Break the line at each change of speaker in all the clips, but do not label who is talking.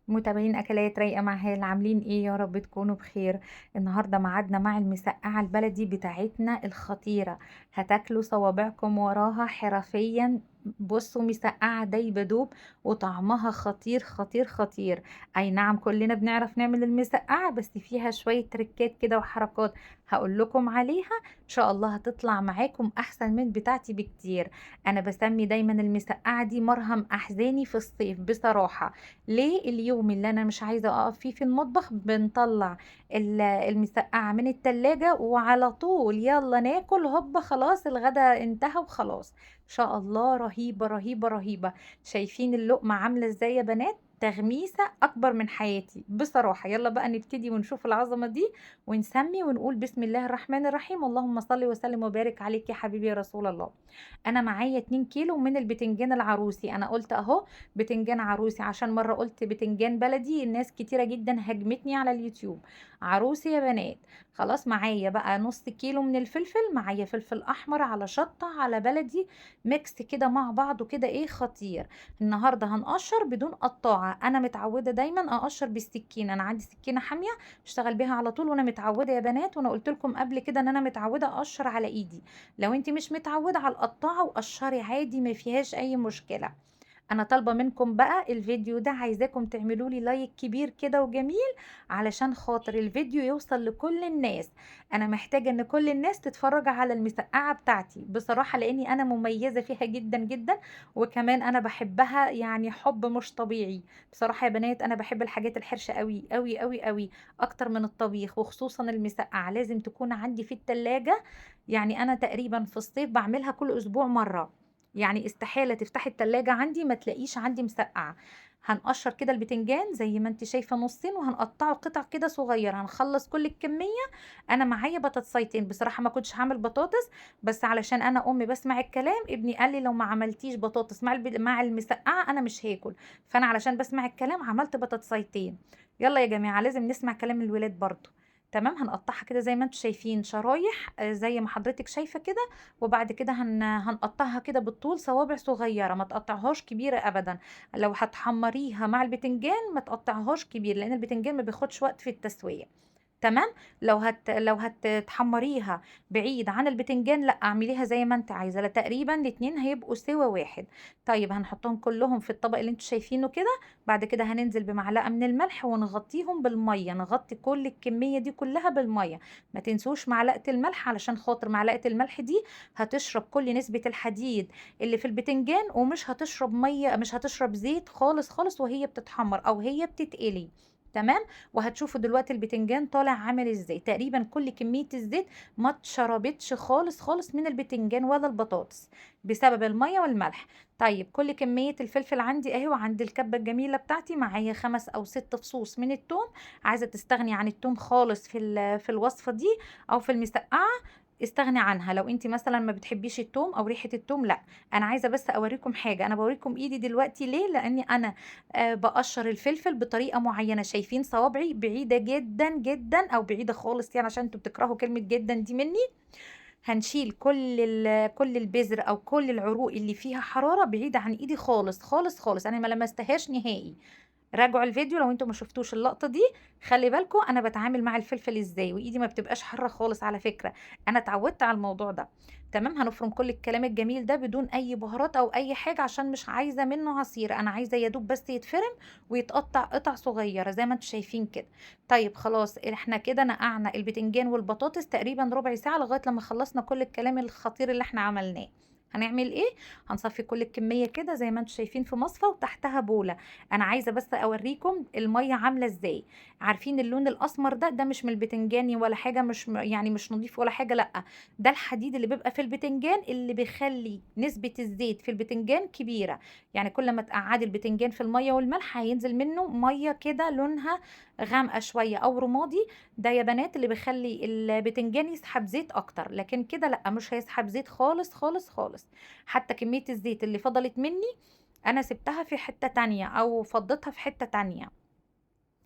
متابعين أكلات رايقة مع هالة، عاملين إيه؟ يا رب تكونوا بخير. النهاردة ميعادنا مع المسقعة البلدي بتاعتنا الخطيرة، هتاكلوا صوابعكم وراها حرفيا. بصوا مسقعة دايبة دوب وطعمها خطير خطير خطير. أي نعم كلنا بنعرف نعمل المسقعة، بس فيها شوية تريكات كده وحركات هقول لكم عليها، إن شاء الله هتطلع معاكم أحسن من بتاعتي بكتير. أنا بسمي دايما المسقعة دي مرهم أحزاني في الصيف بصراحة. ليه؟ اليوم اللي أنا مش عايزة أقف فيه في المطبخ بنطلع المسقعة من التلاجة وعلى طول يلا ناكل، هوبا خلاص الغدا انتهى وخلاص. إن شاء الله رهيبة رهيبة رهيبة. شايفين اللقمة عاملة ازاي يا بنات؟ تغميسة أكبر من حياتي بصراحة. يلا بقى نبتدي ونشوف العظمة دي ونسمي ونقول بسم الله الرحمن الرحيم، اللهم صل وسلم وبارك عليك يا حبيبي يا رسول الله. أنا معايا 2 كيلو من البتنجان العروسي، أنا قلت أهو بتنجان عروسي عشان مرة قلت بتنجان بلدي الناس كتيرة جدا هجمتني على اليوتيوب. عروسي يا بنات. خلاص معايا بقى نص كيلو من الفلفل، معايا فلفل أحمر على شطة على بلدي، mix كده مع بعضه كده، إيه خطير. النهاردة هنقشر بدون قطاعة، أنا متعودة دايما أقشر بالسكينة، أنا عندي سكينة حامية بشتغل بيها على طول وأنا متعودة يا بنات، وأنا قلت لكم قبل كده إن أنا متعودة أقشر على إيدي. لو أنت مش متعودة على القطاعة وقشري عادي ما فيهاش أي مشكلة. أنا طالبة منكم بقى الفيديو ده، عايزاكم تعملوا لي like كبير كده وجميل علشان خاطر الفيديو يوصل لكل الناس. أنا محتاجة إن كل الناس تتفرج على المسقعة بتاعتي بصراحة، لأني أنا مميزة فيها جدا جدا، وكمان أنا بحبها يعني حب مش طبيعي بصراحة يا بنات. أنا بحب الحاجات الحرشة قوي قوي قوي قوي أكتر من الطبيخ، وخصوصا المسقعة لازم تكون عندي في التلاجة. يعني أنا تقريبا في الصيف بعملها كل أسبوع مرة، يعني استحالة تفتحي التلاجة عندي ما تلاقيش عندي مسقعة. هنقشر كده البتنجان زي ما انت شايفة نصين، وهنقطعه قطع كده صغيرة، هنخلص كل الكمية. انا معايا بطاطسيتين، بصراحة ما كنتش هعمل بطاطس، بس علشان انا امي بسمع الكلام، ابني قال لي لو ما عملتيش بطاطس مع المسقعة انا مش هاكل، فانا علشان بسمع الكلام عملت بطاطسيتين. يلا يا جماعة لازم نسمع كلام الولاد برضو. تمام، هنقطعها كده زي ما انتم شايفين شرايح، زي ما حضرتك شايفة كده، وبعد كده هنقطعها كده بالطول صوابع صغيرة، ما تقطعهاش كبيرة أبدا. لو هتحمريها مع البتنجان ما تقطعهاش كبير، لأن البتنجان ما بياخدش وقت في التسوية. تمام، لو هتحمريها بعيد عن البتنجان لا اعمليها زي ما انت عايزه، لا تقريبا الاتنين هيبقوا سوا واحد. طيب هنحطهم كلهم في الطبق اللي انتوا شايفينه كده. بعد كده هننزل بمعلقه من الملح ونغطيهم بالمية، نغطي كل الكمية دي كلها بالمية. ما تنسوش معلقه الملح علشان خاطر معلقه الملح دي هتشرب كل نسبه الحديد اللي في البتنجان، ومش هتشرب مية، مش هتشرب زيت خالص خالص وهي بتتحمر او هي بتتقلي. تمام، وهتشوفوا دلوقتي البتنجان طالع عامل ازاي. تقريبا كل كمية الزيت ما اتشربتش خالص خالص من البتنجان ولا البطاطس بسبب المية والملح. طيب كل كمية الفلفل عندي اهي، وعند الكبة الجميلة بتاعتي معايا 5 او 6 فصوص من التوم. عايزة تستغني عن التوم خالص في الوصفة دي او في المسقعة استغني عنها، لو انت مثلا ما بتحبيش التوم او ريحه التوم. لا انا عايزه بس اوريكم حاجة، انا بوريكم ايدي دلوقتي ليه؟ لاني انا بقشر الفلفل بطريقة معينة. شايفين صوابعي بعيدة جدا جدا او بعيدة خالص، يعني عشان انتوا بتكرهوا كلمة جدا دي مني. هنشيل كل البذر او كل العروق اللي فيها حرارة بعيدة عن ايدي خالص خالص خالص، انا ما لمستهاش نهائي. راجعوا الفيديو لو انتوا ما شفتوش اللقطة دي. خلي بالكم انا بتعامل مع الفلفل ازاي، وايدي ما بتبقاش حارة خالص على فكرة، انا اتعودت على الموضوع ده. تمام، هنفرم كل الكلام الجميل ده بدون اي بهارات او اي حاجة عشان مش عايزه منه عصير، انا عايزه يا دوب بس يتفرم ويتقطع قطع صغيرة زي ما انتوا شايفين كده. طيب خلاص احنا كده نقعنا البتنجان والبطاطس تقريبا ربع ساعة لغاية لما خلصنا كل الكلام الخطير اللي احنا عملناه. هنعمل ايه؟ هنصفي كل الكمية كده زي ما انتم شايفين في مصفى وتحتها بوله. انا عايزه بس اوريكم المية عامله ازاي. عارفين اللون الاسمر ده؟ ده مش من البتنجاني ولا حاجة، مش يعني مش نظيف ولا حاجة، لا ده الحديد اللي بيبقى في البتنجان اللي بيخلي نسبه الزيت في البتنجان كبيرة. يعني كل ما تقعدي البتنجان في المية والملح هينزل منه مية كده لونها غامقه شوية او رمادي. ده يا بنات اللي بيخلي البتنجان يسحب زيت اكتر، لكن كده لا مش هيسحب زيت خالص خالص خالص. حتى كمية الزيت اللي فضلت مني انا سبتها في حتة تانية او فضيتها في حتة تانية.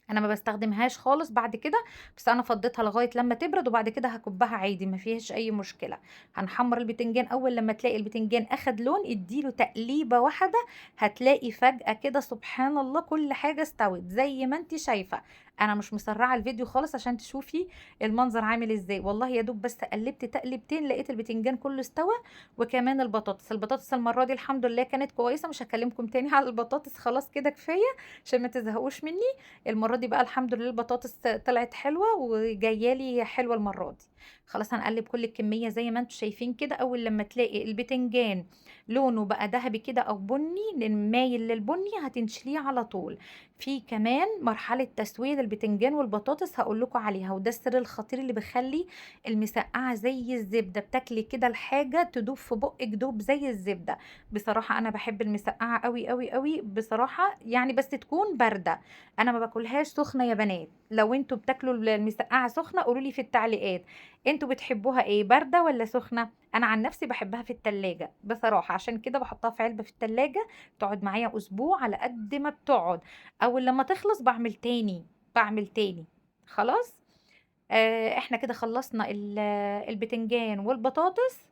أنا ما باستخدمهاش خالص بعد كده، بس أنا فضيتها لغاية لمّا تبرد وبعد كده هاكبها عادي ما فيهاش أي مشكلة. هنحمّر البتنجان، أول لمّا تلاقي البتنجان أخد لون ادّي له تقليبة واحدة، هتلاقي فجأة كده سبحان الله كل حاجة استوت زي ما أنتِ شايفة. أنا مش مسرعة الفيديو خالص عشان تشوفي المنظر عامل إزاي، والله يا دوب بس قلبت تقلبتين لقيت البتنجان كله استوى، وكمان البطاطس. البطاطس المرة دي الحمد لله كانت كويسة، مش هاكلمكم تاني على البطاطس خلاص كده كفاية عشان ما تزهقوش مني. المرة دي بقى الحمد لله البطاطس طلعت حلوة وجاية لي حلوة المرة دي. خلاص هنقلب كل الكمية زي ما انتم شايفين كده. أول لما تلاقي البتنجان لونه بقى ذهبي كده أو بني مايل للبني هتنشليه على طول. في كمان مرحلة تسوية للبتنجان والبطاطس هقول لكم عليها، وده السر الخطير اللي بيخلي المسقعة زي الزبدة، بتاكلي كده الحاجة تدوب في بقك دوب زي الزبدة. بصراحة أنا بحب المسقعة قوي قوي قوي بصراحة، بس تكون باردة، أنا ما باكلهاش سخنة يا بنات. لو انتوا بتاكلوا المسقعة سخنة قولوا لي في التعليقات انتوا بتحبوها ايه، باردة ولا سخنة؟ أنا عن نفسي بحبها في التلاجة بصراحة، عشان كده بحطها في علبة في التلاجة تقعد معايا أسبوع على قد ما بتقعد، أول لما تخلص بعمل تاني، بعمل تاني. خلاص، احنا كده خلصنا البتنجان والبطاطس.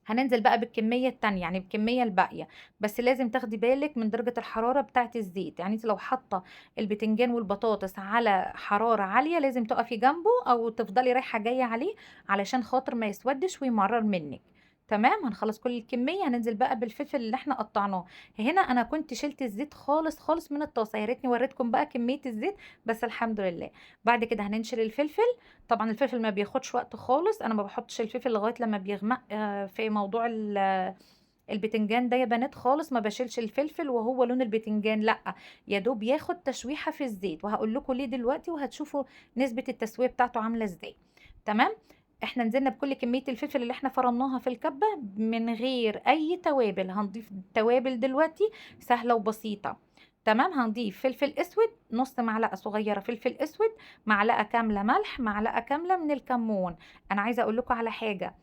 هننزل بقى بالكمية التانية، يعني بالكمية الباقية، بس لازم تاخدي بالك من درجة الحرارة بتاعة الزيت. انت لو حاطة البتنجان والبطاطس على حرارة عالية لازم تقفي جنبه او تفضلي رايحة جاية عليه علشان خاطر ما يسودش ويمرر منك. تمام، هنخلص كل الكمية. هننزل بقى بالفلفل اللي احنا قطعناه. هنا انا كنت شلت الزيت خالص خالص من الطاسة، يا ريتني وريتكم بقى كمية الزيت، بس الحمد لله. بعد كده هننشل الفلفل. طبعا الفلفل ما بياخدش وقت خالص، انا ما بحطش الفلفل لغاية لما بيغمق، في موضوع البتنجان ده يا بنات خالص، ما بشيلش الفلفل وهو لون البتنجان، لا يا دوب ياخد تشويحة في الزيت، وهقول لكم ليه دلوقتي وهتشوفوا نسبة التسوية بتاعته عاملة ازاي. تمام، احنا نزلنا بكل كمية الفلفل اللي احنا فرمناها في الكبة من غير اي توابل. هنضيف توابل دلوقتي سهلة وبسيطة. تمام، هنضيف فلفل اسود، نص معلقة صغيرة فلفل اسود، معلقة كاملة ملح، معلقة كاملة من الكمون. انا عايزة اقول لكم على حاجة،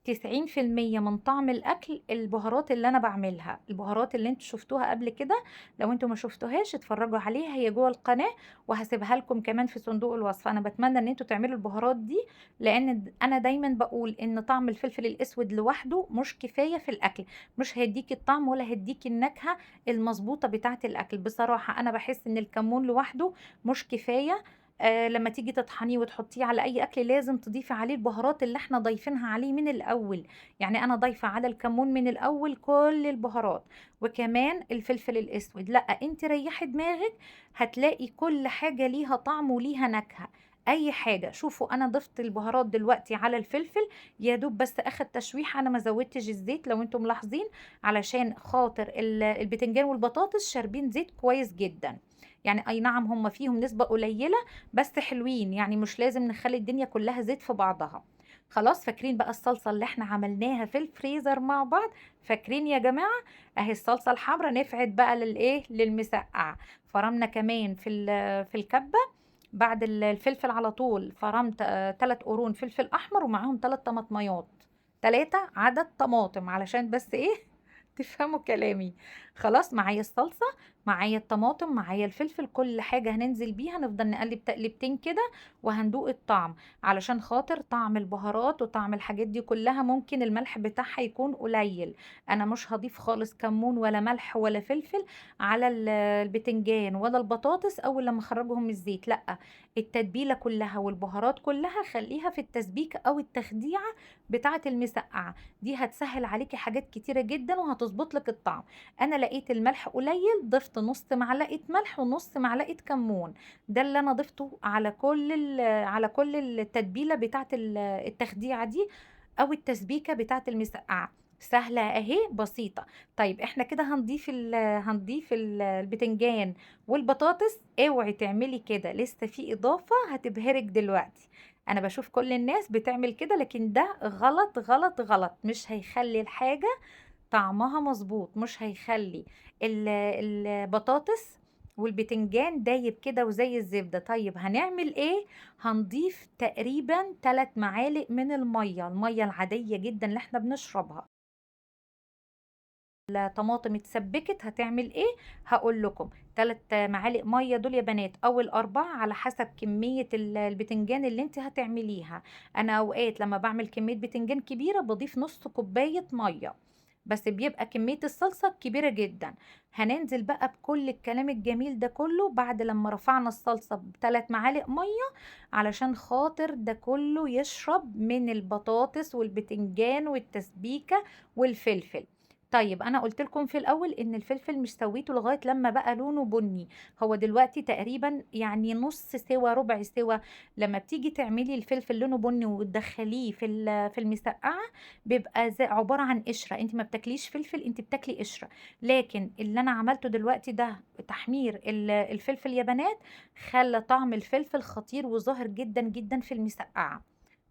تسعين في المية من طعم الاكل البهارات اللي انا بعملها، البهارات اللي انتوا شفتوها قبل كده، لو انتوا ما شفتوهاش اتفرجوا عليها، هي جوه القناة وهسيبها لكم كمان في صندوق الوصف. انا بتمنى ان انتوا تعملوا البهارات دي، لان انا دايما بقول ان طعم الفلفل الاسود لوحده مش كفاية في الاكل، مش هيديكي الطعم ولا هيديكي النكهة المظبوطة بتاعة الاكل. بصراحة انا بحس ان الكمون لوحده مش كفاية، لما تيجي تطحنيه وتحطيه على اي اكل لازم تضيفي عليه البهارات اللي احنا ضايفينها عليه من الاول. انا ضايفه على الكمون من الاول كل البهارات وكمان الفلفل الاسود. لا انت ريحي دماغك، هتلاقي كل حاجه ليها طعم وليها نكهه، اي حاجه. شوفوا انا ضفت البهارات دلوقتي على الفلفل، يا دوب بس اخد تشويح، انا ما زودتش الزيت لو انتم ملاحظين، علشان خاطر البتنجان والبطاطس شاربين زيت كويس جدا. اي نعم هم فيهم نسبة قليلة بس حلوين، مش لازم نخلي الدنيا كلها زيت في بعضها. خلاص، فاكرين بقى الصلصة اللي احنا عملناها في الفريزر مع بعض؟ فاكرين يا جماعة؟ اهي الصلصة الحمراء نفعت بقى للايه؟ للمسقعة. فرمنا كمان في الكبة بعد الفلفل على طول، فرمت، 3 قرون فلفل احمر ومعاهم 3 طماطميات، 3 عدد طماطم علشان بس ايه تفهموا كلامي. خلاص، معايا الصلصة، معايا الطماطم، معايا الفلفل، كل حاجة هننزل بيها. نفضل نقلب تقلبتين كده وهندوق الطعم، علشان خاطر طعم البهارات وطعم الحاجات دي كلها ممكن الملح بتاعها يكون قليل. انا مش هضيف خالص كمون ولا ملح ولا فلفل على البتنجان ولا البطاطس اول لما اخرجهم من الزيت، لا، التتبيلة كلها والبهارات كلها خليها في التسبيكة او التخديعة بتاعة المسقعة دي، هتسهل عليكي حاجات كتيرة جدا وهتظبط لك الطعم. انا لقيت الملح قليل، ضفت نص معلقة ملح ونص معلقة كمون، ده اللي انا ضفته على كل التتبيلة بتاعة التخديعة دي او التسبيكة بتاعة المسقعة. سهلة اهي، بسيطة. طيب احنا كده هنضيف البتنجان والبطاطس. اوعي تعملي كده، لسه في اضافة هتبهرك دلوقتي. انا بشوف كل الناس بتعمل كده، لكن ده غلط غلط غلط، مش هيخلي الحاجة طعمها مظبوط، مش هيخلي البطاطس والبتنجان دايب كده وزي الزبدة. طيب هنعمل ايه؟ هنضيف تقريبا 3 معالق من المية، المية العادية جدا اللي احنا بنشربها. الطماطم اتسبكت هتعمل ايه هقول لكم. 3 معالق مية دول يا بنات او ال4 على حسب كمية البتنجان اللي انت هتعمليها. انا اوقات لما بعمل كمية بتنجان كبيرة بضيف نص كوباية مية، بس بيبقى كمية الصلصه كبيرة جدا. هننزل بقى بكل الكلام الجميل ده كله بعد لما رفعنا الصلصه ب3 معالق مية، علشان خاطر ده كله يشرب من البطاطس والبتنجان والتسبيكه والفلفل. طيب انا قلت لكم في الاول ان الفلفل مش سويته لغاية لما بقى لونه بني، هو دلوقتي تقريبا يعني نص سوا ربع سوا. لما بتيجي تعملي الفلفل لونه بني وتدخليه في المسقعه بيبقى زي عبارة عن قشرة، انت ما بتاكليش فلفل، انت بتاكلي قشرة. لكن اللي انا عملته دلوقتي ده تحمير الفلفل يا بنات خلى طعم الفلفل خطير وظاهر جدا جدا في المسقعه.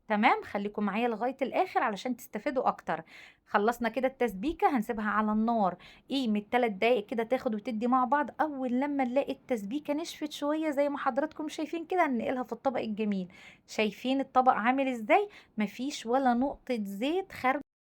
تمام، خليكم معايا لغاية الاخر علشان تستفيدوا اكتر. خلصنا كده التسبيكه، هنسيبها على النار قيمة 3 دقايق كده تاخد وتدي مع بعض. اول لما نلاقي التسبيكه نشفت شوية زي ما حضراتكم شايفين كده هننقلها في الطبق الجميل. شايفين الطبق عامل ازاي؟ مفيش ولا نقطة زيت خارجه.